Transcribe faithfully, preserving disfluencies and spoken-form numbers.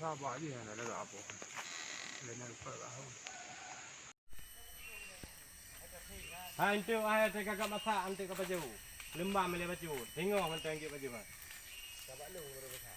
Sabar je, nak lagak apa? Kena lupa lah. Hai, enteuk, hai, teuka gak masak, enteuk ka baju. Leumbam lé baju. Singoh mantong enggit baju, ha. Sabar lu, baru masak.